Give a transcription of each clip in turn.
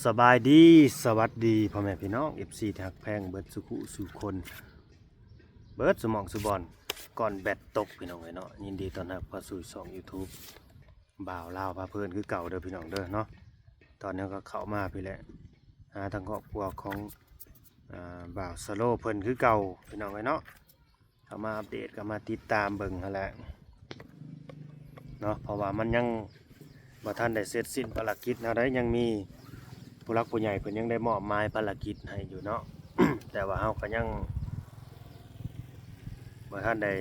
ສະບາຍດີ ສະຫວັດດີພໍ່ແມ່ພີ່ນ້ອງ ເອັຟຊີ ທີ່ຮັກແພງເບິດສູ່ຄູ່ສູ່ຄົນ ເບິດສູ່ໝ່ອງສູ່ບ່ອນ ກ່ອນແບັດຕົກພີ່ນ້ອງເອີຍເນາະ. ຍິນດີຕ້ອນຮັບເຂົ້າສູ່ຊ່ອງຢູທູບ ບ່າວລາວພາເພີນຄືເກົ່າເດີພີ່ນ້ອງເດີເນາະ. ຕອນນີ້ກໍເຂົ້າມາພີ້ແຫຼະ ຫາທາງຄອບຄົວຂອງ ອ່າ ບ່າວສະໂລເພິ່ນຄືເກົ່າພີ່ນ້ອງເອີຍເນາະ. ເຂົ້າມາອັບເດດ ເຂົ້າມາຕິດຕາມເບິ່ງຫັ້ນແຫຼະເນາະ ເພາະວ່າມັນຍັງບໍ່ທັນໄດ້ເສັດສິ້ນພາລະກິດແນວໃດ ຍັງມີຜູ້ຫຼັກຜູ້ໃຫຍ່ເພິ່ນຍັງໄດ້ມອບໝາຍພາລະກິດໃຫ້ຢູ່ເນາະ ແຕ່ວ່າເຮົາກໍຍັງບໍ່ທັນໄດ້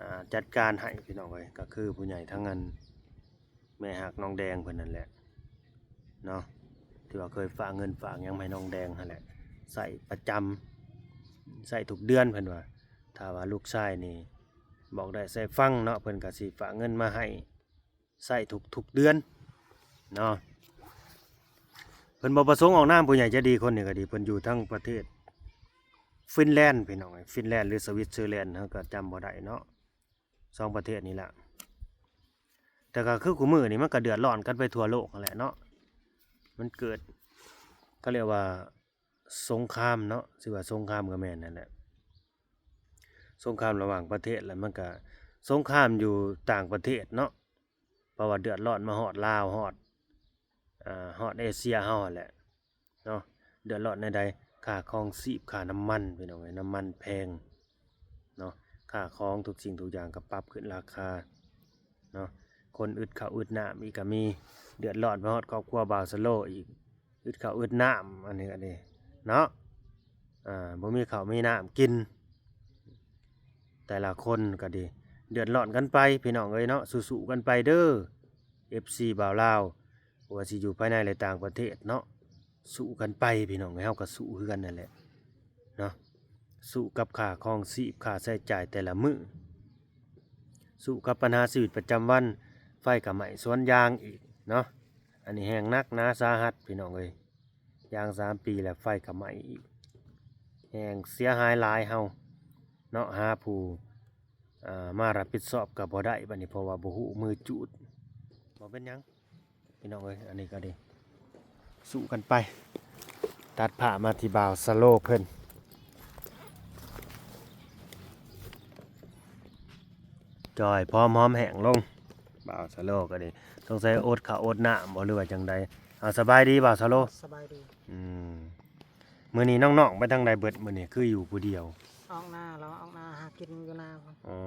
ອ່າ ຈັດການໃຫ້ພີ່ນ້ອງເອີຍ. ກໍຄືຜູ້ໃຫຍ່ທາງອັນ ແມ່ຮັກນ້ອງແດງເພິ່ນນັ້ນແຫຼະເນາະ ທີ່ວ່າເຄີຍຝາກເງິນຝາກຫຍັງມາໃຫ້ນ້ອງແດງຫັ້ນແຫຼະ ໃຊ້ປະຈຳ ໃຊ້ທຸກເດືອນເພິ່ນວ່າ. ຖ້າວ່າລູກຊາຍນີ້ບອກໄດ້ໃສ່ຟັງເນາະ ເພິ່ນກໍຊິຝາກເງິນມາໃຫ້ໃຊ້ທຸກໆເດືອນເນາະ. ເພິ່ນບໍ່ປະສົງອອກນາມ ຜູ້ໃຫຍ່ໃຈດີຄົນນີ້ກໍດີ ເພິ່ນຢູ່ທາງປະເທດຟິນແລນພີ່ນ້ອງເອີຍ ຟິນແລນ ຫຼື ສະວິດເຊີແລນ ເຮົາກໍຈຳບໍ່ໄດ້ເນາະ. ສອງປະເທດນີ້ແຫຼະ ແຕ່ກໍຄືຄູ່ມື້ນີ້ມັນກໍເດືອດຮ້ອນກັນໄປທົ່ວໂລກຫັ້ນແຫຼະເນາະ. ມັນເກີດ ເຂົາເອີ້ນວ່າສົງຄາມເນາະ ຊິວ່າສົງຄາມກໍແມ່ນນັ້ນແຫຼະ ສົງຄາມລະຫວ່າງປະເທດ ແລ້ວມັນກໍສົງຄາມຢູ່ຕ່າງປະເທດເນາະ ເພາະວ່າເດືອດຮ້ອນມາຮອດລາວ ຮອດ ອ່າ ຮອດເອເຊຍເຮົາຫັ້ນແຫຼະ ເນາະ. ເດືອດຮ້ອນແນວໃດ? ຄ່າຄອງຊີບ ຄ່ານ້ຳມັນ ພີ່ນ້ອງເອີຍ ນ້ຳມັນແພງເນາະ ຄ່າຂອງທຸກສິ່ງທຸກຢ່າງກໍປັບຂຶ້ນລາຄາເນາະ. ຄົນອຶດເຂົ້າອຶດນ້ຳອີກກໍມີ ເດືອດຮ້ອນໄປຮອດຄອບຄົວບ່າວສະໂລອີກ ອຶດເຂົ້າອຶດນ້ຳ ອັນນີ້ກໍດີເນາະ ອ່າ ບໍ່ມີເຂົ້າມີນ້ຳກິນ ແຕ່ລະຄົນກໍດີ ເດືອດຮ້ອນກັນໄປພີ່ນ້ອງເອີຍເນາະ. ສູ້ໆກັນໄປເດີ ເອັຟຊີ ບ່າວລາວ ບໍ່ວ່າຊິຢູ່ພາຍໃນ ແລະ ຕ່າງປະເທດເນາະ ສູ້ກັນໄປພີ່ນ້ອງເອີຍ. ເຮົາກໍສູ້ຄືກັນນັ້ນແຫຼະເນາະ ສູ້ກັບຄ່າຄອງຊີບ ຄ່າໃຊ້ຈ່າຍແຕ່ລະມື້ ສູ້ກັບບັນຫາຊີວິດປະຈຳວັນ ໄຟກໍໄໝ້ສວນຢາງອີກເນາະ. ອັນນີ້ແຮ່ງໜັກໜາສາຫັດພີ່ນ້ອງເອີຍ ຢາງສາມປີແລ້ວ ໄຟກໍໄໝ້ອີກ ແຮ່ງເສຍຫາຍຫຼາຍເຮົາເນາະ. ຫາຜູ້ ອ່າ ມາຮັບຜິດຊອບກໍບໍ່ໄດ້ບັດນີ້ ເພາະວ່າບໍ່ຮູ້ມືຈູດ. ບໍ່ເປັນຫຍັງພີ່ນ້ອງເອີຍ ອັນນີ້ກໍດີ ສູ້ກັນໄປ. ຕັດພາບມາທີ່ບ່າວສະໂລເພິ່ນ ຈ່ອຍ ພອມ ຫອມແຫ້ງລົງ ບ່າວສະໂລກໍດີ ສົງໄສອົດເຂົ້າອົດນ້ຳບໍ່ ຫຼືວ່າຈັ່ງໃດ? ເອົາ ສະບາຍດີບ່າວສະໂລ. ສະບາຍດີ. ອືມ ມື້ນີ້ນ້ອງໆໄປທາງໃດເບິດ? ມື້ນີ້ຄືຢູ່ຜູ້ດຽວ. ອອກນາ ລາວອອກນາຫາກິນຢູ່ນາ. ອໍ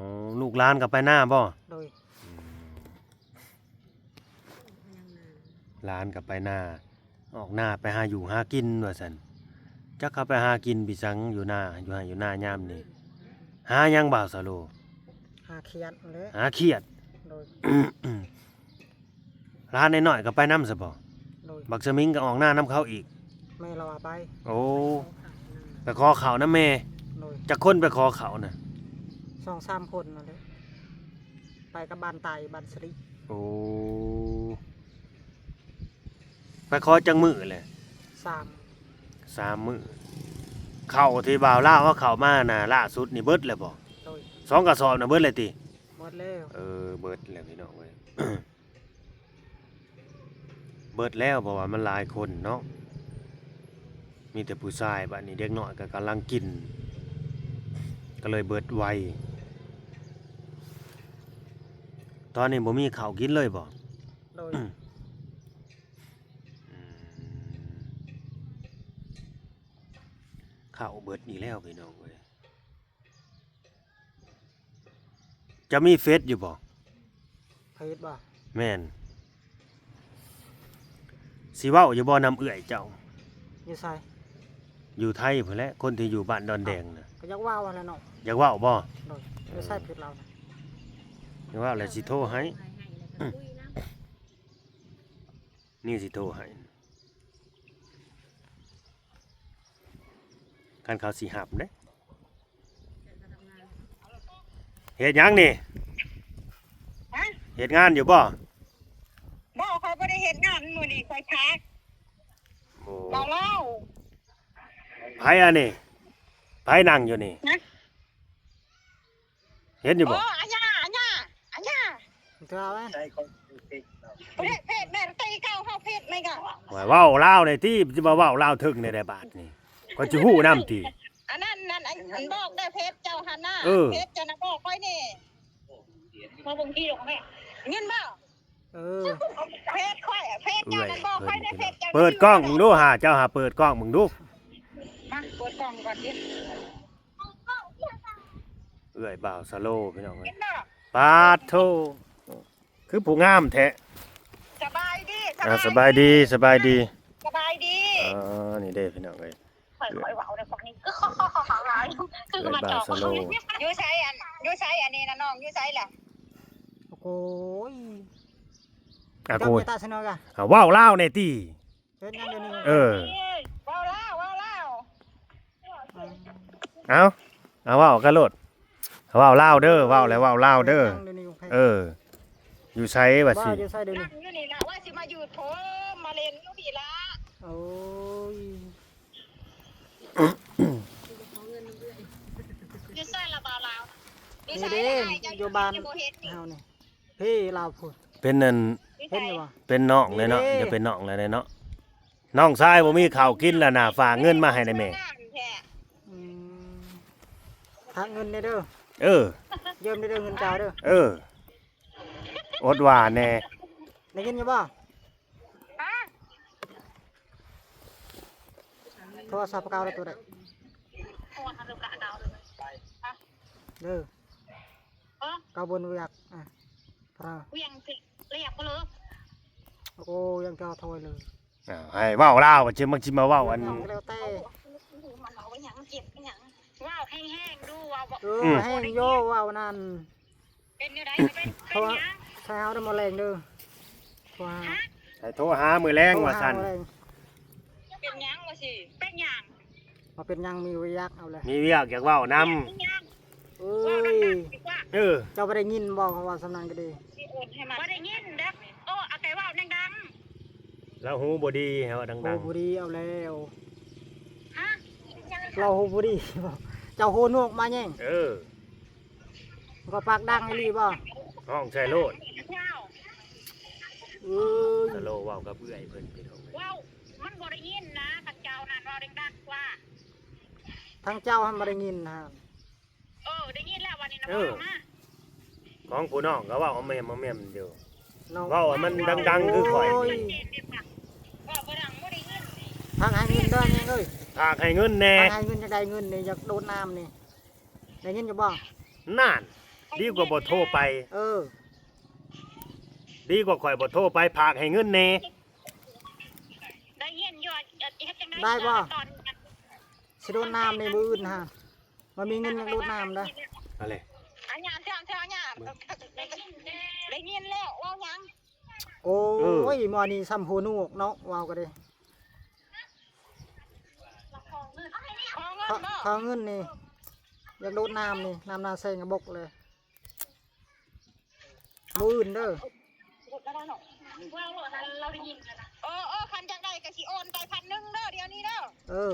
ລູກຫຼານກໍໄປນາບໍ່? ໂດຍ. ອືມ ຫຼານກໍໄປນາ ອອກນາໄປຫາຢູ່ຫາກິນວ່າຊັ້ນ. ຈັກເຂົາໄປຫາກິນປີສັງຢູ່ນາ ຢູ່ໄຮ່ຢູ່ນາຍາມນີ້ ຫາຫຍັງບ່າວສາໂລ? ຫາຂຽດຫັ້ນແຫຼະ. ຫາຂຽດ. ໂດຍ. ຫຼານນ້ອຍໆກໍໄປນຳຊະບໍ່? ໂດຍ. ບັກສະໝິງກໍອອກນານຳເຂົາອີກ. ແມ່ລາວວ່າໄປ. ໂອ້ ໄປຂໍເຂົ້ານຳແມ່. ໂດຍ. ຈັກຄົນໄປຂໍເຂົ້ານະ? ສອງສາມຄົນນັ້ນແຫຼະ ໄປກັບບ້ານໃຕ້ ບ້ານສະລິ. ໂອ້ ໄປຂໍຈັກມື້ແຫຼະ? ສາມ ສາມມື້. ເຂົ້າທີ່ບ່າວລາວເອົາເຂົ້າມານະ ລ່າສຸດນີ້ເບິດແລ້ວບໍ່? ໂດຍ. ສອງກະສອບນະເບິດແລ້ວຕິ? ເບິດແລ້ວ. ເອີ ເບິດແລ້ວພີ່ນ້ອງເອີຍ ເບິດແລ້ວ ເພາະວ່າມັນຫຼາຍຄົນເນາະ ມີແຕ່ຜູ້ຊາຍ. ບາດນີ້ເດັກນ້ອຍກໍກຳລັງກິນ ກໍເລີຍເບິດໄວ. ຕອນນີ້ບໍ່ມີເຂົ້າກິນເລີຍບໍ່? ໂດຍ. ອືມ ເຂົ້າເບິດອີກແລ້ວພີ່ນ້ອງເອີຍ. ຈະມີເຟສຢູ່ບໍ່? ເຟສບໍ່? ແມ່ນ. ຊິເວົ້າຢູ່ບໍ່ນຳເອື້ອຍເຈົ້າ? ຢູ່ໃສ? ຢູ່ໄທພຸ້ນແຫຼະ ຄົນທີ່ຢູ່ບ້ານດອນແດງນະ. ກໍຢາກເວົ້າຫັ້ນແຫຼະເນາະ. ຢາກເວົ້າບໍ່? ໂດຍ. ເອີ ຢູ່ໃສເຟສລາວນະ? ຢາກເວົ້າແລ້ວຊິໂທໃຫ້. ນີ້ຊິໂທໃຫ້ ຄັນເຂົາຊິຮັບເດ້. ເຮັດຫຍັງນີ້? ຮະ? ເຮັດງານຢູ່ບໍ່? ບໍ່ ຂ້ອຍບໍ່ໄດ້ເຮັດງານ ມື້ນີ້ຂ້ອຍພັກ. ໂອ້ ເວົ້າລາວ. ໃຜອັນນີ້? ໃຜນັ່ງຢູ່ນີ້? ຮະ? ເຫັນຢູ່ບໍ່? ໂອ້ ອາຍາ ອາຍາ ອາຍາ. ເທື່ອໄວ້ ໃຊ້ຂອງເຟສເນາະ ເພດ ເພດແມ່ນຕີເກົ່າເຮົາເພດແມ່ນກໍ ວ່າເວົ້າລາວແດ່ຕິ ຊິມາເວົ້າລາວເຖິງແດ່ໃດບາດນີ້ ຂ້ອຍຊິຮູ້ນຳຕິ ອັນນັ້ນ ນັ້ນ ອັນ ອັນບອກແດ່ເພດເຈົ້າຫັ້ນນະ ເອີ ເພດເຈົ້ານະບອກຂ້ອຍແດ່ ມາເບິ່ງທີ່ດອກແມ່ ຍິນບໍ່? ເອີ ເພດຂ້ອຍ ເພດເຈົ້ານັ້ນບອກຂ້ອຍແດ່ ເພດເຈົ້າ ເປີດກ້ອງເບິ່ງດູຫາ ເຈົ້າຫາເປີດກ້ອງເບິ່ງດູ ມາເປີດກ້ອງກ່ອນຕິ ເອື້ອຍບ່າວສະໂລ ພີ່ນ້ອງເອີຍ ເຫັນບໍ່? ປາດໂທ ຄືຜູ້ງາມແທ້ ສະບາຍດີ ອ່າ ສະບາຍດີ ສະບາຍດີ ສະບາຍດີ ອ່າ ນີ້ເດ້ພີ່ນ້ອງເອີຍ ຂ້ອຍ ຂ້ອຍເວົ້າໃນພວກນີ້ ຄື ຄື ຄື ຄື ຄືມາຈອກ ເອື້ອຍບ່າວສະໂລ ຢູ່ໃສ ອັນ ຢູ່ໃສ ອັນນີ້ນະ ນ້ອງຢູ່ໃສລະ? ໂອ້ຍ ອ່າ ເຈົ້າ ໂອ້ຍ ເມຕຕາຊະນອກກະ ອ່າ ເວົ້າລາວແດ່ຕິ ເຮັດຫຍັງດຽວນີ້? ເອີ ເວົ້າລາວ ເວົ້າລາວ ເອົາ ເອົາເວົ້າກັນໂລດ ເວົ້າລາວເດີ ເວົ້າແລ້ວເວົ້າລາວເດີ ເອີ ຢູ່ໃສວ່າຊິ ຢູ່ໃສດຽວນີ້? ຢູ່ນີ້ລະ ວ່າຊິມາຢູ່ໂພມ ມາຫຼິ້ນຢູ່ພີ້ລະ ໂອ້ຍ ຢູ່ໃສລະບ່າວລາວ? ຢູ່ໃສລະ ຢູ່ບ້ານເຮົານີ້ ເພລາວພຸ້ນ ເປັນອັນ ເຫັນຢູ່ບໍ່? ເປັນນ້ອງແລ້ວເນາະ ນີ້ເດ້ ຢ່າເປັນນ້ອງແລ້ວເນາະ ນ້ອງຊາຍບໍ່ມີເຂົ້າກິນແລ້ວນະ ຝາກເງິນມາໃຫ້ແດ່ແມ່ ອືມ ຝາກເງິນແດ່ເດີ ເອີ ຢືມແດ່ເດີ ເງິນເຈົ້າເດີ ເອີ ອົດຫວ່າແດ່ ໄດ້ຍິນຢູ່ບໍ່? ໂທລະສັບເກົ່າແລ້ວໂຕໃດ? ເດີ ເອີ ກະບົນວຽກ ອ່ະ ພະ ວຽງຊິລຽບບໍ່ເລີຍ ໂອ້ ຍັງຈະຖອຍເລີຍ ອ້າວ ໃຫ້ເວົ້າລາວ ມັນຊິມາເວົ້າອັນ ແລ້ວແຕ່ ເວົ້າແຮງໆດູ ເວົ້າ ເອີ ອືມ ແຮງໂຍ ເວົ້ານັ້ນ ເປັນແນວໃດ? ເປັນ ເປັນຫຍັງ? ໃສ່ເຮົາໄດ້ມື້ແລງເດີ ໂທຫາ ໃຫ້ໂທຫາມື້ແລງວ່າຊັ້ນ ເປັນຫຍັງວ່າຊິ ເປັນຫຍັງ? ວ່າເປັນຫຍັງ ມີວຽກ ເອົາແຫຼະ ມີວຽກຢາກເວົ້ານຳ ເອີຍ ເອີ ເຈົ້າບໍ່ໄດ້ຍິນບໍ່ ເຂົາເວົ້າສ່ຳນັ້ນກະດີ ບໍ່ໄດ້ຍິນເດີ ເອີ ເອົາແຕ່ເວົ້າດັງໆ ລາວຫູບໍ່ດີ ໃຫ້ເວົ້າດັງໆ ຫູບໍ່ດີ ເອົາແລ້ວ ຮະ ລາວຫູບໍ່ດີ ເຈົ້າຫູໜວກມາແຍງ ເອີ ກໍປາກດັງອີ່ຫຼີບໍ່? ຮ້ອງໃສ່ໂລດ ເອີຍ ສະໂລເວົ້າກັບເອື້ອຍເພິ່ນ ເວົ້າ ມັນບໍ່ໄດ້ຍິນນະ ທາງເຈົ້ານັ້ນເວົ້າດັງໆກວ່າ ທາງເຈົ້າຫັ້ນບໍ່ໄດ້ຍິນຫັ້ນ ເອີ ໄດ້ຍິນແລ້ວ ບາດນີ້ນະ ເອີ ເວົ້າມາ ຂອງຜູ້ນ້ອງກໍເວົ້າແມ່ມໆຢູ່ ເວົ້າໃຫ້ມັນດັງໆຄືຂ້ອຍ ໂອ້ຍ ເວົ້າບໍ່ດັງ ບໍ່ໄດ້ຍິນ ພາກໃຫ້ເງິນເດີ ເອີຍ ພາກໃຫ້ເງິນແດ່ ພາກໃຫ້ເງິນ ຢາກໄດ້ເງິນນີ້ ຢາກໂດດນ້ຳນີ້ ໄດ້ຍິນຢູ່ບໍ່? ນັ້ນ ດີກວ່າບໍ່ໂທໄປ ເອີ ດີກວ່າຂ້ອຍບໍ່ໂທໄປ ພາກໃຫ້ເງິນແດ່ ໄດ້ຍິນຢູ່ ເຮັດຈັ່ງໃດ ໄດ້ບໍ່? ຊິໂດດນ້ຳໃນມື້ອື່ນຫັ້ນ ມັນມີເງິນຍັງໂດດນ້ຳໄດ໋ ອັນແຫຼະ ອັນຫຍັງ ເຈົ້າ ເຈົ້າຫຍັງ ໄດ້ຍິນແລ້ວ ເວົ້າຫຍັງ? ໂອ້ຍ ເອີ ໝໍນີ້ຊ່ຳຫູໜວກເນາະ ເວົ້າກໍໄດ້ ຂໍເງິນບໍ່? ຂໍເງິນນີ້ ຢາກໂດດນ້ຳນີ້ ນ້ຳນາແຊງກະບົກເລີຍ ມື້ອື່ນເດີ ເອີ ເອີ ຄັນຈັ່ງໃດກະຊິໂອນໄປພັນໜຶ່ງເດີ ດຽວນີ້ເດີ ເອີ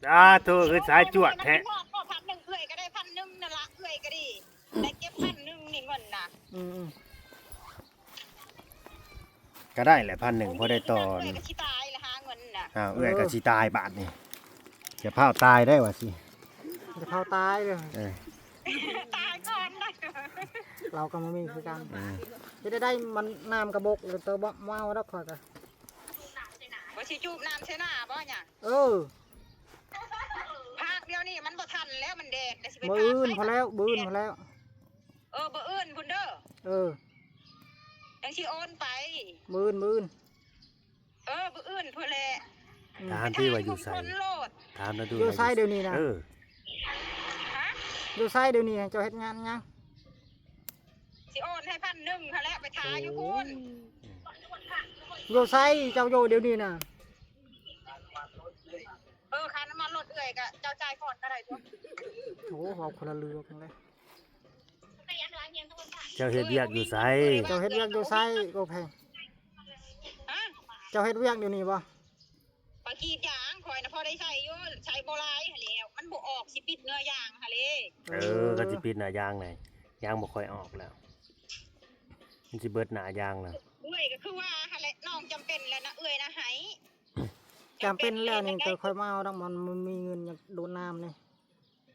ສາທຸ ຄືສາຍຈວດແທ້ ພັນໜຶ່ງ ເອື້ອຍກະໄດ້ພັນໜຶ່ງນັ້ນລະ ເອື້ອຍກະດີ ໄດ້ເກັບພັນໜຶ່ງນີ້ເງິນນະ ອືມ ກະໄດ້ແຫຼະ ພັນໜຶ່ງ ພໍໄດ້ຕໍ່ ເອື້ອຍກະຊິຕາຍລະຫາເງິນນະ ອ້າວ ເອື້ອຍກະຊິຕາຍບາດນີ້ ຢ່າພ້າວຕາຍໄດ້ວ່າຊິ ຢ່າພ້າວຕາຍເດີ ເອີ ຕາຍກ່ອນນະ ລາວກະບໍ່ມີຄືກັນ ອືມ ເຮັດໄດ້ ມັນນ້ຳກະບົກ ແລ້ວໂຕບໍ່ເອົາດອກ ຂ້ອຍກະ ວ່າຊິຈູບນ້ຳໃສ່ໜ້າບໍ່ຫຍັງ ເອີ ພາກດຽວນີ້ມັນບໍ່ທັນແລ້ວ ມັນແດດ ມື້ອື່ນພຸ້ນແລ້ວ ມື້ອື່ນພຸ້ນແລ້ວ ເອີ ມື້ອື່ນພຸ້ນເດີ ເອີ ຈັ່ງຊິໂອນໄປ ມື້ອື່ນ ມື້ອື່ນ ເອີ ມື້ອື່ນພຸ້ນແຫຼະ ອືມ ຖາມຕິວ່າຢູ່ໃສ ຖາມລະດູ ຢູ່ໃສດຽວນີ້ນະ ເອີ ຮະ ຢູ່ໃສດຽວນີ້ ເຈົ້າເຮັດງານຫຍັງ? ຊິໂອນໃຫ້ພັນໜຶ່ງຫັ້ນແຫຼະ ໄປຖ້າຢູ່ພຸ້ນ ໂອ້ ຢູ່ໃສ ເຈົ້າຢູ່ດຽວນີ້ນະ? ເອີ ຄ່ານ້ຳມັນລົດເອື້ອຍກະເຈົ້າຈ່າຍກ່ອນກະໄດ້ຕົວະ ໂອ້ ເວົ້າຄົນລະເລື່ອງເລີຍ ເຈົ້າເຮັດວຽກຢູ່ໃສ? ເຈົ້າເຮັດວຽກຢູ່ໃສ? ໂອ້ ແພງ ຮະ? ເຈົ້າເຮັດວຽກດຽວນີ້ບໍ່? ຂ້ອຍກຣີດຢາງ ຂ້ອຍນະພໍໄດ້ໃຊ້ຢູ່ ໃຊ້ບໍ່ຫຼາຍຫັ້ນແຫຼ້ວ ມັນບໍ່ອອກ ຊິປິດເນື້ອຢາງຫັ້ນເດ້ ເອີ ເອີ ກໍຊິປິດເນື້ອຢາງແຫຼະ ຢາງບໍ່ຄ່ອຍອອກແລ້ວ ມັນຊິເບິດໜ້າຢາງລະ. ເອື້ອຍກໍຄືວ່າຫັ້ນແຫຼະ ນ້ອງຈຳເປັນແລ້ວນະ ເອື້ອຍນະໃຫ້. ຈຳເປັນແລ້ວນີ້ ຈຳເປັນແລ້ວ ກໍຄ່ອຍມາເອົາດອກ ມັນ ມັນມີເງິນຢາກດູດນ້ຳນີ້.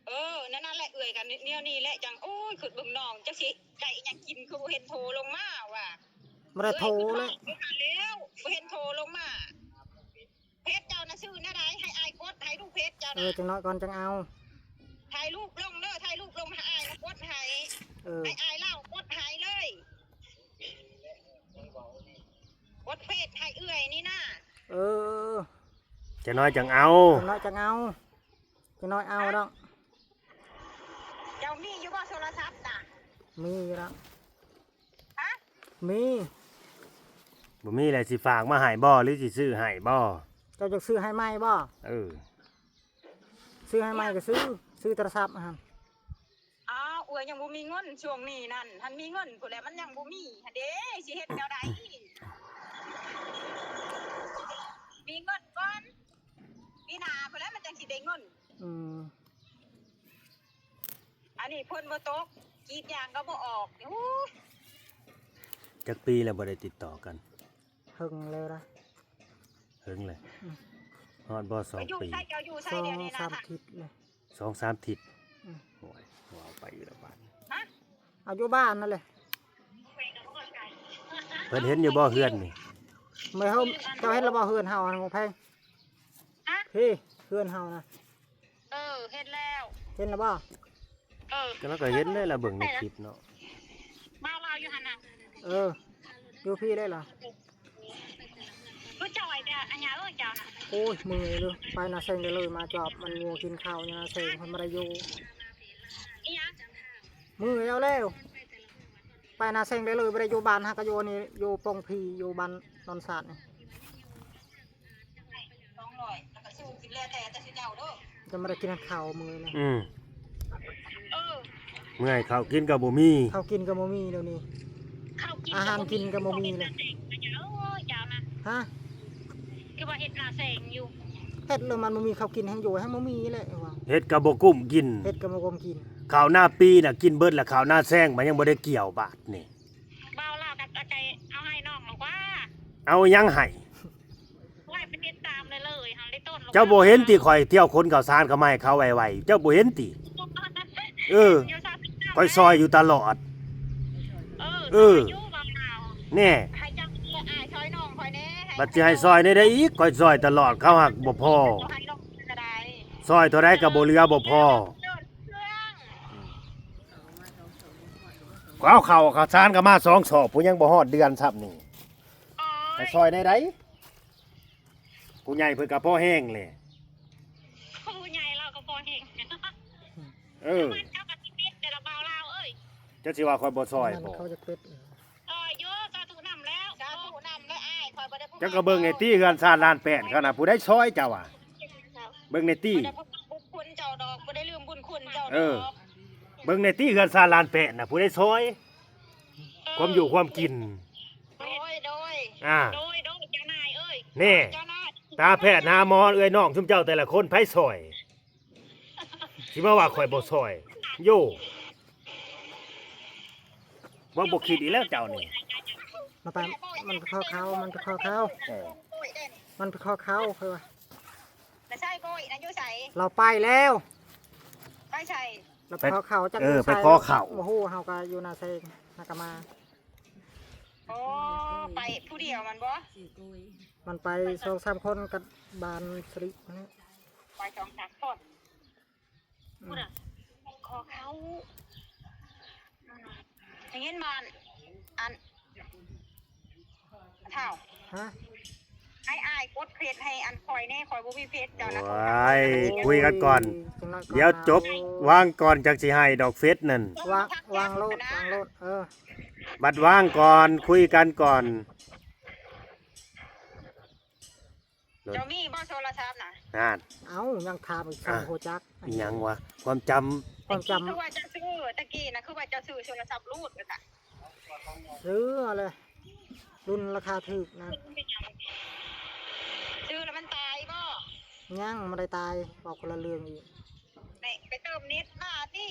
ເອີ ນັ້ນ ນັ້ນແຫຼະ ເອື້ອຍກໍແນວນີ້ແຫຼະ ຈັ່ງ ໂອ້ຍ ຄິດເບິ່ງນ້ອງ ຈັກຊິໄດ້ຫຍັງກິນ ຄືບໍ່ເຫັນໂທລົງມາວ່າ. ບໍ່ໄດ້ໂທແລ້ວ ເອື້ອຍຄິດຮອດຢູ່ຫັ້ນແລ້ວ ບໍ່ເຫັນໂທລົງມາ. ເຟສເຈົ້ານະຊື່ແນວໃດ? ໃຫ້ອ້າຍກົດໃຫ້ລູກເຟສເຈົ້ານະ. ເອີ ຈັກໜ້ອຍກ່ອນຈັ່ງເອົາ. ຖ່າຍຮູບລົງເດີ ຖ່າຍຮູບລົງໃຫ້ອ້າຍນະກົດໃຫ້. ເອີ ໃຫ້ອ້າຍລາວກົດໃຫ້ເລີຍ. ກົດເຟສໃຫ້ເອື້ອຍນີ້ນະ. ເອີ ຈັກໜ້ອຍຈັ່ງເອົາ. ຈັກໜ້ອຍຈັ່ງເອົາ. ຈັກໜ້ອຍເອົາດອກ. ເຈົ້າມີຢູ່ບໍ່ໂທລະສັບນະ? ມີຢູ່ແລ້ວ. ຮະ? ມີ. ບໍ່ມີແລ້ວຊິຝາກມາໃຫ້ບໍ່ ຫຼືຊິຊື້ໃຫ້ບໍ່? ເຈົ້າຢາກຊື້ໃຫ້ໃໝ່ບໍ່? ເອີ ຊື້ໃຫ້ໃໝ່ກໍຊື້ ຊື້ໂທລະສັບຫັ້ນ. ອ້າວ ເອື້ອຍຍັງບໍ່ມີເງິນ ຊ່ວງນີ້ນັ້ນ ຄັນມີເງິນພຸ້ນແຫຼະ ມັນຍັງບໍ່ມີຫັ້ນເດ້ ຊິເຮັດແນວໃດ? ມີເງິນກ່ອນ ປີໜ້າພຸ້ນແຫຼະ ມັນຈັ່ງຊິໄດ້ເງິນ. ອືມ. ອັນນີ້ຝົນບໍ່ຕົກ ກຣີດຢາງກໍບໍ່ອອກ. ໂອ້ຍ ຈັກປີແລ້ວບໍ່ໄດ້ຕິດຕໍ່ກັນ? ເຫິງແລ້ວນະ. ເຫິງເລີຍ. ອືມ. ຮອດບໍ່ ສອງປີ? ຢູ່ໃສ ເຈົ້າຢູ່ໃສດຽວນີ້ນະ? ສອງສາມທິດເລີຍ. ສອງສາມທິດ. ອືມ. ໂອ້ຍ ເວົ້າໄປຢູ່ລະບາດ. ຮະ? ເອົາຢູ່ບ້ານນັ້ນແຫຼະ. ເພິ່ນເຫັນຢູ່ບໍ່ເຮືອນນີ້? ເມື່ອເຮົາ ເຈົ້າເຫັນແລ້ວບໍ່ເຮືອນເຮົາຫັ້ນ ຂອງໃຜ? ຮະ? ເພ ເຮືອນເຮົານະ. ເອີ ເຫັນແລ້ວ. ເຫັນແລ້ວບໍ່? ເອີ ກໍລາວກໍເຫັນໄດ້ລະ ເບິ່ງໃນຄລິບເນາະ. ບ່າວລາວຢູ່ຫັ້ນນະ. ເອີ ຢູ່ພີ້ໄດ້ລະ. ຄືຈ່ອຍແຕ່ອັນຫຍັງເອີຍເຈົ້ານະ. ໂອ້ຍ ເມື່ອຍເລີຍ ໄປນາແຊງໄດ້ເລີຍ ມາຈອບມັນງົວກິນເຂົ້າຢູ່ນາແຊງ ເພິ່ນບໍ່ໄດ້ຢູ່. ອີຫຍັງ? ເມື່ອຍແລ້ວ ໄປນາແຊງໄດ້ເລີຍ ບໍ່ໄດ້ຢູ່ບ້ານ ຫາກະຢູ່ນີ້ ຢູ່ປົງພີ ຢູ່ບ້ານນອນສາດນີ້. ສອງຮ້ອຍ ແລ້ວກໍຊື້ກິນແລ້ວແຕ່ ແຕ່ຊິເຈົ້າເດີ ຈະບໍ່ໄດ້ກິນເຂົ້າມື້ນີ້. ອືມ. ເອີ ເມື່ອຍ ເຂົ້າກິນກໍບໍ່ມີ ເຂົ້າກິນກໍບໍ່ມີດຽວນີ້ ເຂົ້າກິນ ອາຫານກິນກໍບໍ່ມີເລີຍ. ໂອ້ຍ ເຈົ້ານະ. ຮະ? ຄືວ່າເຮັດນາແຊງຢູ່ ເຮັດແລ້ວມັນບໍ່ມີເຂົ້າກິນ ແຮ່ງຢູ່ແຮ່ງບໍ່ມີແຫຼະວ່າ ເຮັດກໍບໍ່ກຸ້ມກິນ ເຮັດກໍບໍ່ກຸ້ມກິນ. ເຂົ້ານາປີນະກິນເບິດລະ ເຂົ້ານາແຊງມັນຍັງບໍ່ໄດ້ກ່ຽວບາດນີ້. ບ່າວລາວກັບອາໄຈເອົາໃຫ້ນ້ອງລະກວ່າ. ເອົາຫຍັງໃຫ້? ໄວ້ໄປຕິດຕາມເລີຍໆ ຫັ້ນເລີຍຕົ້ນ. ເຈົ້າບໍ່ເຫັນຕິ ຂ້ອຍທ່ຽວຂົນເຂົ້າສານເຂົ້າມາໃຫ້ເຂົາໄວໆ ເຈົ້າບໍ່ເຫັນຕິ? ເອີ ຂ້ອຍຊ່ອຍຢູ່ຕະຫຼອດ. ເອີ ເອີ ຊ່ອຍຢູ່ບ່າວລາວ ແນ່ ໃຫ້ເຈົ້າ ອ້າຍຊ່ອຍນ້ອງຂ້ອຍແນ່. ບັດຊິໃຫ້ຊ່ອຍແນວໃດອີກ? ຂ້ອຍຊ່ອຍຕະຫຼອດ ເຂົາຫາກບໍ່ພໍ ໃຫ້ນ້ອງກໍໄດ້ ຊ່ອຍເທົ່າໃດກໍບໍ່ເຫຼືອບໍ່ພໍ. ເອົາເຂົ້າເຂົ້າສານກໍມາສອງສອບ ຜູ້ຍັງບໍ່ຮອດເດືອນຊ້ຳນີ້. ໂອ້ຍ ໃຫ້ຊ່ອຍແນວໃດ? ຜູ້ໃຫຍ່ເພິ່ນກໍພໍແຮງແຫຼະ ຜູ້ໃຫຍ່ລາວກໍພໍແຮງ. ເອີ ເຈົ້າກໍຊິເປັດແຕ່ລະບ່າວລາວເອີຍ ເຈົ້າຊິວ່າຂ້ອຍບໍ່ຊ່ອຍບໍ່? ເຂົາຈະເປັດ ຊ່ອຍຢູ່ ສາທຸນຳແລ້ວ ສາທຸນຳແລ້ວອ້າຍ ຂ້ອຍບໍ່ໄດ້. ເຈົ້າກໍເບິ່ງແນ່ຕິ ເຮືອນຊານລ້ານແປດເຂົານະ ຜູ້ໃດຊ່ອຍເຈົ້າອະ? ເບິ່ງແນ່ຕິ ບໍ່ໄດ້ລືມບຸນຄຸນເຈົ້າດອກ ບໍ່ໄດ້ລືມບຸນຄຸນເຈົ້າດອກ. ເອີ ເບິ່ງແນ່ຕິ ເຮືອນຊານລ້ານແປດນະ ຜູ້ໃດຊ່ອຍ? ເອີ ຄວາມຢູ່ຄວາມກິນ. ໂດຍ ໂດຍ ອາ ໂດຍ ໂດຍ ເຈົ້ານາຍເອີຍ ແນ່ ເຈົ້ານາຍ ຕາແພດຫາໝໍ ເອື້ອຍນ້ອງຊຸມເຈົ້າແຕ່ລະຄົນ ໃຜຊ່ອຍ? ຊິມາວ່າຂ້ອຍບໍ່ຊ່ອຍໂຢ ເວົ້າບໍ່ຄິດອີກແລ້ວເຈົ້ານີ້. ມາໄປ ມັນໄປຂໍເຂົ້າ ມັນໄປຂໍເຂົ້າ ເອີ ມັນໄປຂໍເຂົ້າ ຂ້ອຍວ່າ. ແລ້ວໃສ່ໂບຍນະຢູ່ໃສ? ລາວໄປແລ້ວ ໄປໃສ? ລາວໄປຂໍເຂົ້າ ຈັກ ເອີ ຢູ່ໃສ ໄປຂໍເຂົ້າ ບໍ່ຮູ້ ເຮົາກໍຢູ່ນາແຊງ ຫາກະມາ. ອໍ ໄປຜູ້ດຽວມັນບໍ່? ມັນໄປສອງສາມຄົນກັບບ້ານສະລິພຸ້ນແຫຼະ ໄປສອງສາມຄົນ. ອືມ ພຸ້ນນະ ຂໍເຂົ້າ ໄດ້ຍິນບໍ່ ອັນ ອັນ ທ້າວ ຮະ? ໃຫ້ອ້າຍກົດເຟສໃຫ້ອັນຂ້ອຍແດ່ ຂ້ອຍບໍ່ມີເຟສເຈົ້ານະ. ໂອ້ຍ ຄຸຍກັນກ່ອນ ເອີ ຈັກໜ້ອຍກ່ອນ ດຽວຈົບ ນະ ວາງກ່ອນ ຈັ່ງຊິໃຫ້ດອກເຟສນັ້ນ ວາງ ວາງໂລດ ວາງໂລດ ເອີ ບັດວາງກ່ອນ ຄຸຍກັນກ່ອນ. ເຈົ້າມີບໍ່ໂທລະສັບນະ? ນັ້ນ ເອົ້າ ຍັງຖາມອີກ ຊ່າງ ອ່ະ ຮູ້ຈັກ ອີຫຍັງວະ? ຄວາມຈຳ ຄວາມຈຳ ແຕ່ກີ້ຄືວ່າເຈົ້າຊື້ ແຕ່ກີ້ນະ ຄືວ່າເຈົ້າຊື້ໂທລະສັບຮູດວ່າຊັ້ນ. ຊື້ເອົາເລີຍ ລຸ້ນລາຄາຖືກນະ. ຊື້ແລ້ວມັນຕາຍບໍ່? ຍັງບໍ່ໄດ້ຕາຍ ເວົ້າຄົນລະເລື່ອງອີກ. ແນ່ ໄປເຕີມເນັດມາຕິ.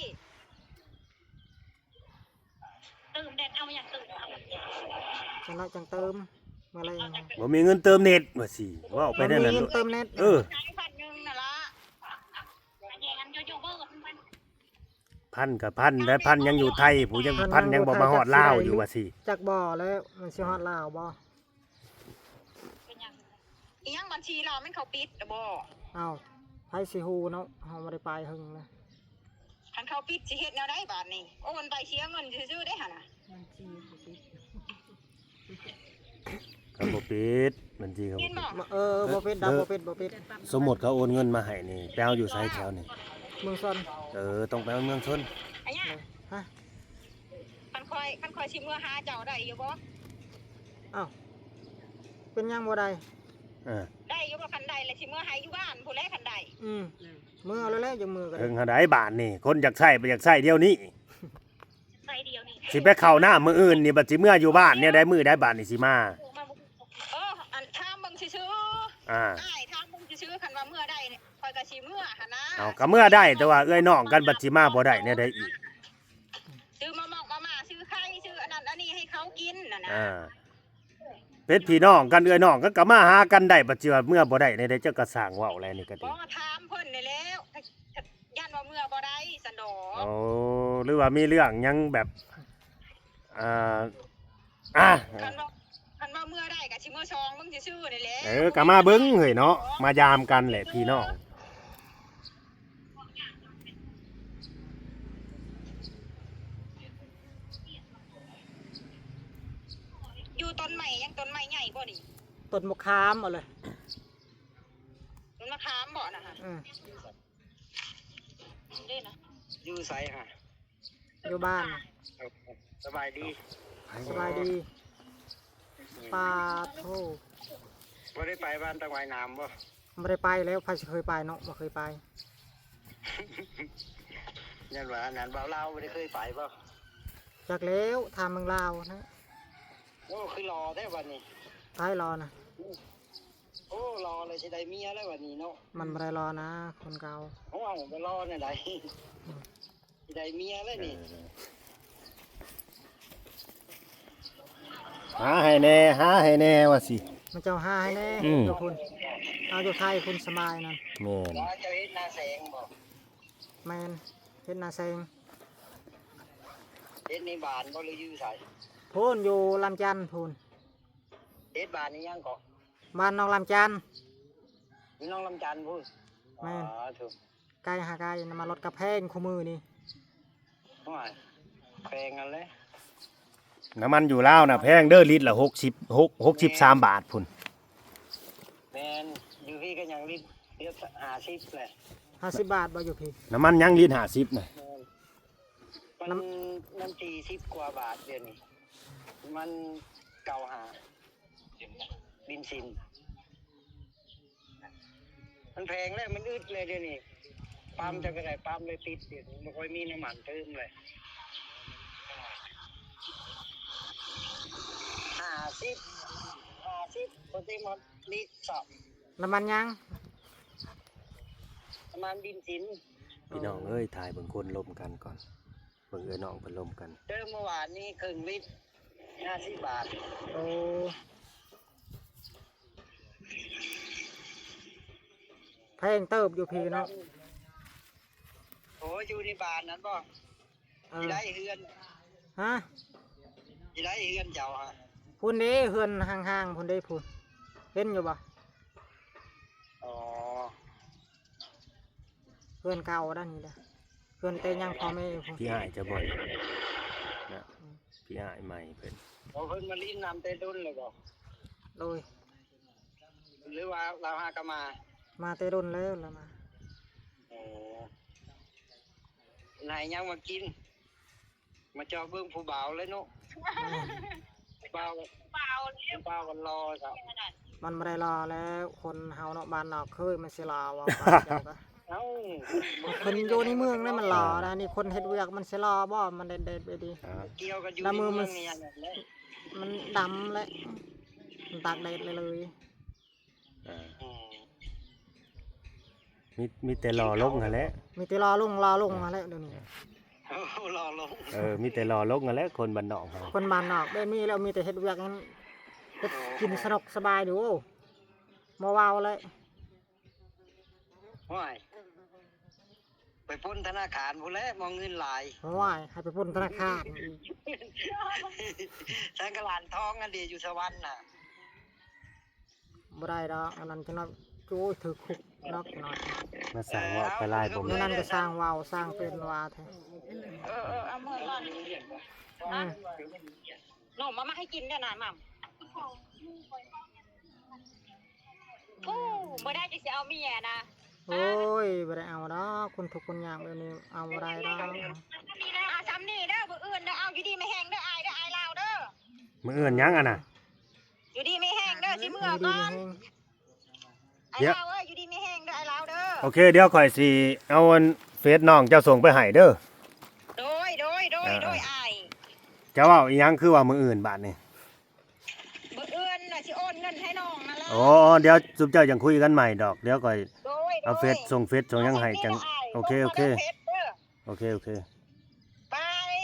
ຕື່ມແດ່ ເອົາຫຍັງຕື່ມ ເອົາ ຊັ້ນລະຈັ່ງເຕີມ ເມື່ອໃດ ບໍ່ມີເງິນເຕີມເນັດວ່າຊີ້ ເວົ້າໄປແນວນັ້ນໂລດ ເອີ ໃຊ້ພັນໜຶ່ງນັ້ນລະ ພັນກະພັນໄດ໋ ພັນຍັງຢູ່ໄທ ຜູ້ຍັງ ພັນຍັງບໍ່ມາຮອດລາວຢູ່ວ່າຊີ້ ຈັກບໍ່ແລ້ວ ມັນຊິຮອດລາວບໍ່ ອີຫຍັງ ບັນຊີລາວແມ່ນເຂົາປິດແລ້ວບໍ່? ອ້າວ ໃຜຊິຮູ້ເນາະ ເຮົາບໍ່ໄດ້ໄປເຫິງນະ ຄັນເຂົາປິດຊິເຮັດແນວໃດບາດນີ້ ໂອນໄປເສຍເງິນຊື່ໆເດ້ຫັ້ນນະ ບັນຊີເຂົາປິດ ເຂົາບໍ່ປິດ ບັນຊີເຂົາບໍ່ປິດ ເອີ ບໍ່ປິດດອກ ບໍ່ປິດ ບໍ່ປິດ ສົມມຸດເຂົາໂອນເງິນມາໃຫ້ນີ້ ໄປເອົາຢູ່ໃສແຖວນີ້? ເມືອງຊົນ ເອີ ຕ້ອງໄປເມືອງຊົນ ຮະ ຄັນຂ້ອຍ ຄັນຂ້ອຍຊິເມືອຫາເຈົ້າໄດ້ຢູ່ບໍ່? ອ້າວ ເປັນຫຍັງບໍ່ໄດ້? ເອີ ໄດ້ຢູ່ບໍ່? ຄັນໄດ້ລະຊິເມືອໃຫ້ຢູ່ບ້ານພຸ້ນແຫຼະ ຄັນໄດ້ ອືມ ເມືອແລ້ວແຫຼະ ຈັ່ງເມືອກໍໄດ້ ເຖິງຫັ້ນໃດ໋ ບາດນີ້ ຄົນຢາກໃຊ້ບໍ່ຢາກໃຊ້ດຽວນີ້ ໃຊ້ດຽວນີ້ ຊິໄປເຂົ້ານ້ຳມື້ອື່ນນີ້ ບັດຊິເມືອຢູ່ບ້ານແນວໃດ ມື້ໃດບາດນີ້ຊິມາ ເອີ ອັນຖາມເບິ່ງຊື່ໆ ອາ ອ້າຍ ຖາມເບິ່ງຊື່ໆ ຄັນວ່າເມືອໄດ້ ຂ້ອຍກໍຊິເມືອຫັ້ນນະ ເອົາ ກໍເມືອໄດ້ ແຕ່ວ່າເອື້ອຍນ້ອງກັນບັດຊິມາບໍ່ໄດ້ແນວໃດອີກ ຊື້ມາໝອກມາມ່າ ຊື້ໄຂ່ ຊື້ອັນນັ້ນອັນນີ້ໃຫ້ເຂົາກິນຫັ້ນນະ ອ່າ ເປັນພີ່ນ້ອງກັນ ເອື້ອຍນ້ອງກັນກໍມາຫາກັນໄດ້ ບັດຊິວ່າເມືອບໍ່ໄດ້ແນວໃດ ເຈົ້າກໍຊ່າງເວົ້າແຫຼະ ນີ້ກໍດີ ບໍ່ ຖາມເພິ່ນນີ້ແຫຼ້ວ ຢ້ານວ່າເມືອບໍ່ໄດ້ຊັ້ນດອກ ໂອ້ ຫຼືວ່າມີເລື່ອງຫຍັງແບບ ອ່າ ອ່າ ຄັນວ່າ ຄັນວ່າເມືອໄດ້ກໍຊິເມືອຊ່ອງເບິ່ງຊື່ໆນີ້ແຫຼະ ເອີ ກໍມາເບິ່ງເຮີ້ຍເນາະ ມາຢາມກັນແຫຼະພີ່ນ້ອງ ຢູ່ຕົ້ນໄມ້ຫຍັງ ຕົ້ນໄມ້ໃຫຍ່ບໍ່ນີ້? ຕົ້ນມະຂາມເອົາເລີຍ ຕົ້ນມະຂາມບໍ່ນະ? ເອີ ເດ້ນະ ຢູ່ໃສຫະ? ຢູ່ບ້ານ ສະບາຍດີ ສະບາຍດີ ປາໂທ ບໍ່ໄດ້ໄປບ້ານຕາງວາຍນ້ຳບໍ່? ບໍ່ໄດ້ໄປແລ້ວ ໃຜຊິເຄີຍໄປເນາະ ບໍ່ເຄີຍໄປ ຍ້ອນວ່າອັນນັ້ນ ບ່າວລາວບໍ່ໄດ້ເຄີຍໄປບໍ່? ຈັກແລ້ວ ຖາມເມືອງລາວນະ ໂອ້ ຄືຫຼໍ່ແທ້ບັດນີ້ ໃຜຫຼໍ່ນະ? ໂອ້ ຫຼໍ່ແລ້ວຊິໄດ້ເມຍແລ້ວບັດນີ້ເນາະ ມັນບໍ່ໄດ້ຫຼໍ່ນະ ຄົນເກົ່າ ໂອ້ຍ ບໍ່ຫຼໍ່ແນວໃດ ອືມ ຊິໄດ້ເມຍແລ້ວນີ້ ເອີ ຫາໃຫ້ແດ່ ຫາໃຫ້ແດ່ວ່າຊິ ມາເຈົ້າຫາໃຫ້ແດ່ ອືມ ຢູ່ພຸ້ນ ເອົາຢູ່ໄທພຸ້ນສະບາຍນັ້ນ ແມ່ນ ວ່າເຈົ້າເຮັດນາແຊງບໍ່? ແມ່ນ ເຮັດນາແຊງ ເຮັດໃນບ້ານບໍ່ ຫຼືຢູ່ໃສ? ພຸ້ນ ຢູ່ລຳຈັນພຸ້ນ ເຮັດບ້ານອີຫຍັງເກາະ? ບ້ານໜອງລຳຈັນ ຢູ່ໜອງລຳຈັນພຸ້ນ ແມ່ນ ອໍ ຖືກ ໄກຫາໄກ ນ້ຳມັນລົດກໍແພງຄູ່ມື້ນີ້ ໂອ້ຍ ແພງຫັ້ນແຫຼະ ນ້ຳມັນຢູ່ລາວນະແພງເດີ ລິດລະຫົກສິບ ຫົກ ຫົກສິບສາມບາດພຸ້ນ ແມ່ນ ຢູ່ພີ້ກໍຍັງລິດ ລິດຫ້າສິບແຫຼະ ຫ້າສິບບາດບໍ່ຢູ່ພີ້ ນ້ຳມັນຍັງລິດຫ້າສິບນະ ແມ່ນ ມັນ ມັນສີ່ສິບກວ່າບາດດຽວນີ້ ມັນເກົ້າຫ້າ ເບນຊິນ ມັນແພງແລ້ວ ມັນອຶດແລ້ວດຽວນີ້ ປ້ຳ ອືມ ຈັກກະໄດ້ປ້ຳໄດ້ຕິດ ດຽວນີ້ບໍ່ຄ່ອຍມີນ້ຳມັນເຕີມເລີຍ ຫ້າສິບ ຫ້າສິບບໍ່ເຕັມຮອດລິດຊ້ຳ ນ້ຳມັນຫຍັງ? ນ້ຳມັນເບນຊິນ ພີ່ນ້ອງເອີຍ ຖ່າຍເບິ່ງຄົນລົມກັນກ່ອນ ເບິ່ງເອື້ອຍນ້ອງເພິ່ນລົມກັນ ເຕີມເມື່ອວານນີ້ເຄິ່ງລິດ ຫ້າສິບບາດ ໂອ້ ແພງເຕີບຢູ່ພີ້ເນາະ ໂອ້ ຢູ່ໃນບ້ານນັ້ນບໍ່? ເອີ ຊິໄດ້ເຮືອນ ຮະ? ຊິໄດ້ເຮືອນເຈົ້າຫະ? ພຸ້ນເດ້ ເຮືອນຫ້າງໆ ພຸ້ນເດ້ ພຸ້ນ ເຫັນຢູ່ບໍ່? ອໍ ເຮືອນເກົ່າດານີ້ດາ ເຮືອນແຕ່ຍັງພໍ່ແມ່ພຸ້ນ ພີ່ອ້າຍເຈົ້າບໍ່ນະ ອືມ ພີ່ອ້າຍໃໝ່ເພິ່ນ ໂອ ເພິ່ນມາຫຼິ້ນນຳແຕ່ດົນແລ້ວບໍ່? ໂດຍ ຫຼືວ່າລາວຫາກໍມາ? ມາແຕ່ດົນແລ້ວລາວມາ ໂອ ໃຫ້ຫຍັງມາກິນ? ມາເຈາະເບິ່ງຜູ້ບ່າວແຫຼະເນາະ ຜູ້ບ່າວ ຜູ້ບ່າວມັນຫຼໍ່ຊະ ມັນບໍ່ໄດ້ຫຼໍ່ແລ້ວ ຄົນເຮົາເນາະ ບ້ານນອກເຄີຍມັນຊິຫຼໍ່ວ່າ ເອົ້າ ຄົນຢູ່ໃນເມືອງນະມັນຫຼໍ່ນະ ອັນນີ້ຄົນເຮັດວຽກມັນຊິຫຼໍ່ບໍ່? ມັນແດດໆ ໄປດີ ອ່າ ກ່ຽວກັນຢູ່ໃນເມືອງນີ້ ມັນດຳແຫຼະ ມັນຕາກແດດເລີຍ ອ່າ ອືມ ມີ ມີແຕ່ຫຼໍ່ລົງຫັ້ນແຫຼະ ມີແຕ່ຫຼໍ່ລົງ ຫຼໍ່ລົງຫັ້ນແຫຼະດຽວນີ້ ອ່າ ໂອ້ ຫຼໍ່ລົງ ເອີ ມີແຕ່ຫຼໍ່ລົງຫັ້ນແຫຼະ ຄົນບ້ານນອກເຮົາ. ຄົນບ້ານນອກໄດ້ມີແລ້ວ ມີແຕ່ເຮັດວຽກຫັ້ນ ເຮັດກິນສະດອກສະບາຍຢູ່ ໂອ້ ບໍ່ເວົ້າເລີຍ. ໂອ້ຍ ໄປປຸ້ນທະນາຄານພຸ້ນແຫຼະ ມອງເງິນຫຼາຍ. ໂອ້ຍ ໃຫ້ໄປປຸ້ນທະນາຄານ ທາງກະຫຼານທອງອັນເດ ຢູ່ສະຫວັນນະ. ບໍ່ໄດ້ດອກ ອັນນັ້ນຈັກໜ້ອຍ ໂອ້ຍ ຖືກຄຸກດອກຈັກໜ້ອຍ. ມາສ້າງເວົ້າໄປຫຼາຍ ເອີ ບໍ່ແມ່ນ ອັນນັ້ນກໍຊ່າງເວົ້າ ຊ່າງເປັນວ່າແທ້. ເອີ ເອີ ເອົາມືກ່ອນ ອືມ ໜົມເອົາມາໃຫ້ກິນແດ່ນະໝ່ຳ. ໂອ້ ບໍ່ໄດ້ ຈັ່ງຊິເອົາເມຍນະ. ໂອ້ຍ ບໍ່ໄດ້ເອົາດອກ ຄົນທຸກຄົນຍາກແບບນີ້ເອົາບໍ່ໄດ້ດອກ. ອ່າ ຊ່ຳນີ້ເດີ ມື້ອື່ນເດີ ເອົາຢູ່ດີມີແຮງເດີ ອ້າຍເດີ ອ້າຍລາວເດີ. ມື້ອື່ນຫຍັງຫັ້ນນະ? ຢູ່ດີມີແຮງເດີ ຊິເມືອກ່ອນ ອ້າຍລາວເອີຍ. ຢູ່ດີມີແຮງເດີ ອ້າຍລາວເດີ. ໂອເຄ ດຽວຂ້ອຍຊິເອົາອັນເຟສນ້ອງເຈົ້າສົ່ງໄປໃຫ້ເດີ. ໂດຍ ໂດຍ ໂດຍ ອ່າ ໂດຍ ອ້າຍ. ຈະເວົ້າອີ່ຫຍັງ ຄືວ່າມື້ອື່ນບາດນີ້? ມື້ອື່ນວ່າຊິໂອນເງິນໃຫ້ນ້ອງນັ້ນແຫຼະ. ອໍ ດຽວຊຸມເຈົ້າຈັ່ງຄຸຍກັນໃໝ່ດອກ ດຽວຂ້ອຍ ໂດຍ ເອົາເຟສ ໂດຍ ສົ່ງເຟສສົ່ງຫຍັງໃຫ້ຈັ່ງ. ໂອເຄ ໂອເຄ ໂອເຄ ໂອເຄ ບາຍ.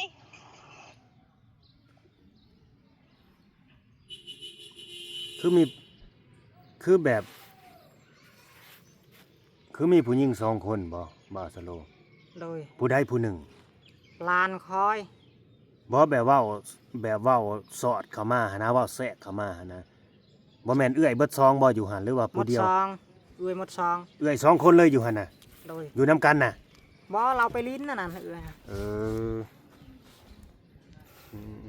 ຄືມີ ຄືແບບ ຄືມີຜູ້ຍິງສອງຄົນບໍ່ ບ່າວສະໂລ? ໂດຍ. ຜູ້ໃດຜູ້ໜຶ່ງ? ຫຼານຂ້ອຍ. ບໍ່ ແບບເວົ້າ ແບບເວົ້າສອດເຂົ້າມາຫັ້ນນະ ເວົ້າແຊກເຂົ້າມາຫັ້ນນະ. ບໍ່ແມ່ນເອື້ອຍເບິດສອງບໍ່ຢູ່ຫັ້ນ ຫຼືວ່າຜູ້ດຽວ? ໝົດສອງ ເອື້ອຍໝົດສອງ. ເອື້ອຍສອງຄົນເລີຍຢູ່ຫັ້ນນະ? ໂດຍ. ຢູ່ນຳກັນນະ? ບໍ່ ລາວໄປຫຼິ້ນນັ້ນນະ ເອື້ອຍ. ເອີ ອືມ.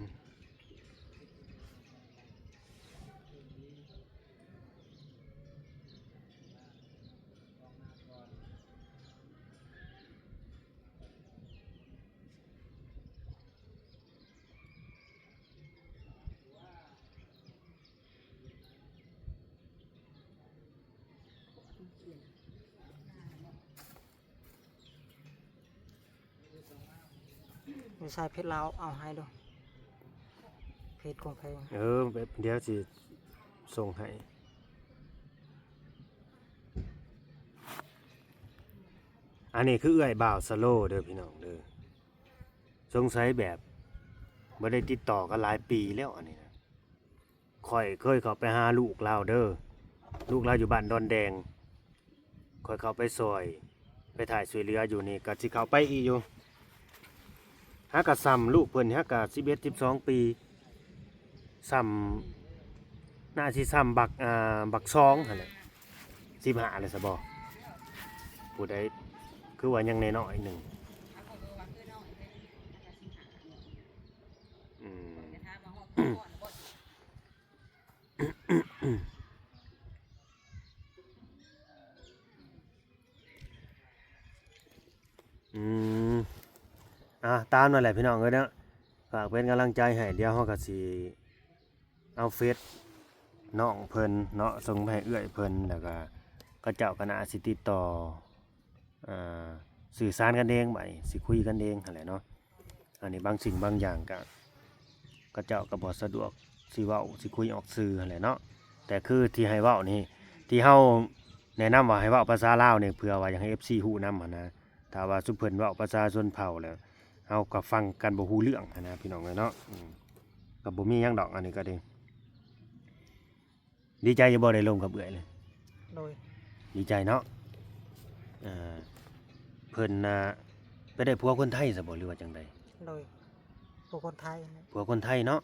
ມີສາຍເຟສລາວເອົາໃຫ້ດູ ເຟສຂອງໃຜ? ເອີ ແບບ ດຽວຊິສົ່ງໃຫ້. ອັນນີ້ຄືເອື້ອຍບ່າວສະໂລເດີພີ່ນ້ອງເດີ. ສົງໄສແບບບໍ່ໄດ້ຕິດຕໍ່ກັນຫຼາຍປີແລ້ວອັນນີ້ນະ. ຂ້ອຍເຄີຍເຂົ້າໄປຫາລູກລາວເດີ ລູກລາວຢູ່ບ້ານດອນແດງ ຂ້ອຍເຂົ້າໄປຊ່ອຍ ໄປຖ່າຍຊ່ວຍເຫຼືອຢູ່ນີ້ ກໍຊິເຂົ້າໄປອີກຢູ່. ຫາກະສ່ຳລູກເພິ່ນ ຫາກະສິບເອັດ ສິບສອງປີ ສ່ຳ ໜ້າຊິສ່ຳບັກ ອ່າ ບັກຊອງຫັ້ນແຫຼະ ສິບຫ້າແລ້ວຊະບໍ່? ຜູ້ໃດຄືວ່າຍັງນ້ອຍໆໜຶ່ງ. ອືມ ອືມ ອ່າ ຕາມນັ້ນແຫຼະພີ່ນ້ອງເອີຍເນາະ ຝາກເປັນກຳລັງໃຈໃຫ້. ດຽວເຮົາກໍຊິເອົາເຟສນ້ອງເພິ່ນເນາະ ສົ່ງໄປໃຫ້ເອື້ອຍເພິ່ນ ແລ້ວກໍເຂົາເຈົ້າກໍໜ້າຊິຕິດຕໍ່ ອ່າ ສື່ສານກັນເອງ ບາດນີ້ຊິຄຸຍກັນເອງຫັ້ນແຫຼະເນາະ. ອັນນີ້ບາງສິ່ງບາງຢ່າງກະ ເຂົາເຈົ້າກໍບໍ່ສະດວກຊິເວົ້າ ຊິຄຸຍອອກສື່ຫັ້ນແຫຼະເນາະ. ແຕ່ຄືທີ່ໃຫ້ເວົ້ານີ້ ທີ່ເຮົາແນະນຳວ່າໃຫ້ເວົ້າພາສາລາວນີ້ ເພື່ອວ່າຢາກໃຫ້ເອັຟຊີຮູ້ນຳຫັ້ນນະ. ຖ້າວ່າຊຸມເພິ່ນເວົ້າພາສາຊົນເຜົ່າແລ້ວ ເຮົາກໍຟັງກັນບໍ່ຮູ້ເລື່ອງຫັ້ນນະ ພີ່ນ້ອງເອີຍເນາະ. ອືມ ກໍບໍ່ມີຫຍັງດອກ ອັນນີ້ກໍດີ. ດີໃຈຢູ່ບໍ່ໄດ້ລົມກັບເອື້ອຍນີ້? ໂດຍ ດີໃຈເນາະ. ເອີ ເພິ່ນນະ ໄປໄດ້ຜົວຄົນໄທຊະບໍ່ ຫຼືວ່າຈັ່ງໃດ? ໂດຍ ຜົວຄົນໄທ. ຜົວຄົນໄທເນາະ.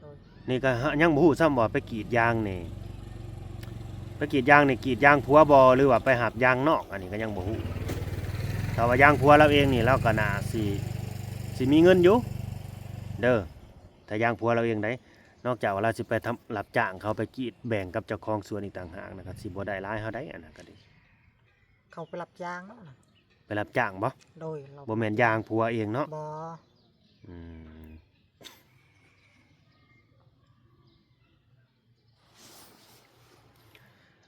ໂດຍ ນີ້ກໍ ຫະ ຍັງບໍ່ຮູ້ຊ້ຳວ່າໄປກຣີດຢາງນີ້ ໄປກຣີດຢາງນີ້ ກຣີດຢາງຜົວບໍ່ ຫຼືວ່າໄປຮັບຢາງນອກ ອັນນີ້ກໍຍັງບໍ່ຮູ້. ຖ້າວ່າຢາງຜົວລາວເອງນີ້ ລາວກໍໜ້າຊິ ຊິມີເງິນຢູ່ເດີ ຖ້າຢາງຜົວລາວເອງໃດ. ນອກຈາກວ່າລາວຊິໄປທຳ ຮັບຈ້າງເຂົາໄປກຣີດແບ່ງກັບເຈົ້າຂອງສວນອີກຕ່າງຫາກນະ ກໍຊິບໍ່ໄດ້ຫຼາຍເທົ່າໃດ ອັນນັ້ນກໍດີ. ເຂົາໄປຮັບຈ້າງເນາະ ໄປຮັບຈ້າງບໍ່? ໂດຍ ບໍ່ແມ່ນຢາງຜົວເອງເນາະ? ບໍ່. ອືມ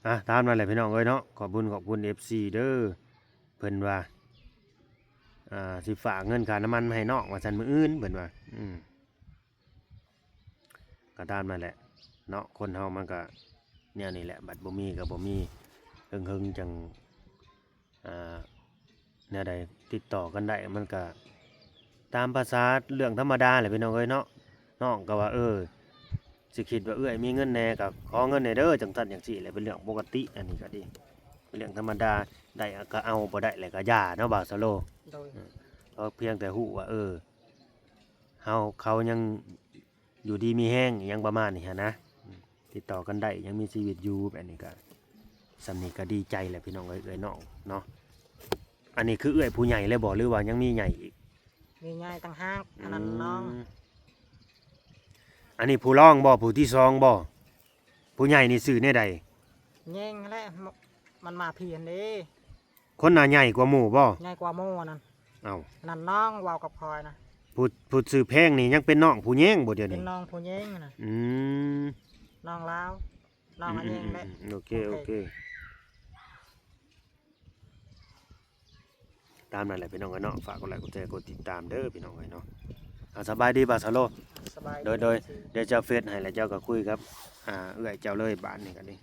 ອ່ະ ຕາມນັ້ນແຫຼະພີ່ນ້ອງເອີຍເນາະ. ຂອບບຸນຂອບຄຸນເອັຟຊີເດີ ເພິ່ນວ່າ ອ່າ ຊິຝາກເງິນຄ່ານ້ຳມັນມາໃຫ້ນ້ອງວ່າຊັ້ນ ມື້ອື່ນເພິ່ນວ່າ. ອືມ ກໍຕາມນັ້ນແຫຼະເນາະ ຄົນເຮົາມັນກໍແນວນີ້ແຫຼະ ບັດບໍ່ມີກໍບໍ່ມີ ເຫິງໆຈັ່ງ ອ່າ ແນວໃດຕິດຕໍ່ກັນໄດ້ ມັນກະ ຕາມພາສາເລື່ອງທຳມະດາແຫຼະພີ່ນ້ອງເອີຍເນາະ. ນ້ອງກໍວ່າ ເອີ ຊິຄິດວ່າເອື້ອຍມີເງິນແດ່ກໍຂໍເງິນແດ່ເດີ ຈັ່ງຊັ້ນຈັ່ງຊີ້ແຫຼະ ເປັນເລື່ອງປົກກະຕິ. ອັນນີ້ກໍດີ ເປັນເລື່ອງທຳມະດາ ໄດ້ກໍເອົາ ບໍ່ໄດ້ແລ້ວກໍຢ່າເນາະ ບ່າວສາໂລ. ໂດຍ ເອີ ກໍພຽງແຕ່ຮູ້ວ່າ ເອີ ເຮົາ ເຂົາຍັງຢູ່ດີມີແຮງ ອີ່ຫຍັງປະມານນີ້ຫັ້ນນະ ອືມ ຕິດຕໍ່ກັນໄດ້ ຍັງມີຊີວິດຢູ່ ແບບນີ້ກໍ ສ່ຳນີ້ກໍດີໃຈແລ້ວພີ່ນ້ອງເອີຍ ເອື້ອຍນ້ອງເນາະ. ອັນນີ້ຄືເອື້ອຍຜູ້ໃຫຍ່ເລີຍບໍ່ ຫຼືວ່າຍັງມີໃຫຍ່ອີກ? ມີໃຫຍ່ຕ່າງຫາກ ອັນນັ້ນ ອືມ ນ້ອງ. ອັນນີ້ຜູ້ລອງບໍ່ ຜູ້ທີສອງບໍ່? ຜູ້ໃຫຍ່ນີ້ຊື່ແນວໃດ? ແຍງຫັ້ນແຫຼະ ມັນມາພີ້ຫັ້ນເດ້. ຄົນໜ້າໃຫຍ່ກວ່າໝູ່ບໍ່? ໃຫຍ່ກວ່າໝູ່ອັນນັ້ນ. ເອົ້າ ອັນນັ້ນນ້ອງເວົ້າກັບຂ້ອຍນະ. ຜູ້ ຜູ້ຊື່ແພງນີ້ຍັງເປັນນ້ອງຜູ້ແຍງບໍ່ດຽວນີ້? ເປັນນ້ອງຜູ້ແຍງນະ. ອືມ ນ້ອງລາວ ນ້ອງອັນແຍງແຫຼະ. ອືມໆໆ ໂອເຄ ໂອເຄ ໂອເຄ. ຕາມນັ້ນແຫຼະພີ່ນ້ອງເອີຍເນາະ ຝາກກົດໄລກົດແຊກົດຕິດຕາມເດີພີ່ນ້ອງເອີຍເນາະ. ອ່າ ສະບາຍດີບ່າວສາໂລ. ສະບາຍດີ. ໂດຍ ໂດຍ ດຽວເຈົ້າເຟສໃຫ້ ແລ້ວເຈົ້າກໍຄຸຍກັບ ອ່າ ເອື້ອຍເຈົ້າເລີຍບາດນີ້ກໍດີ.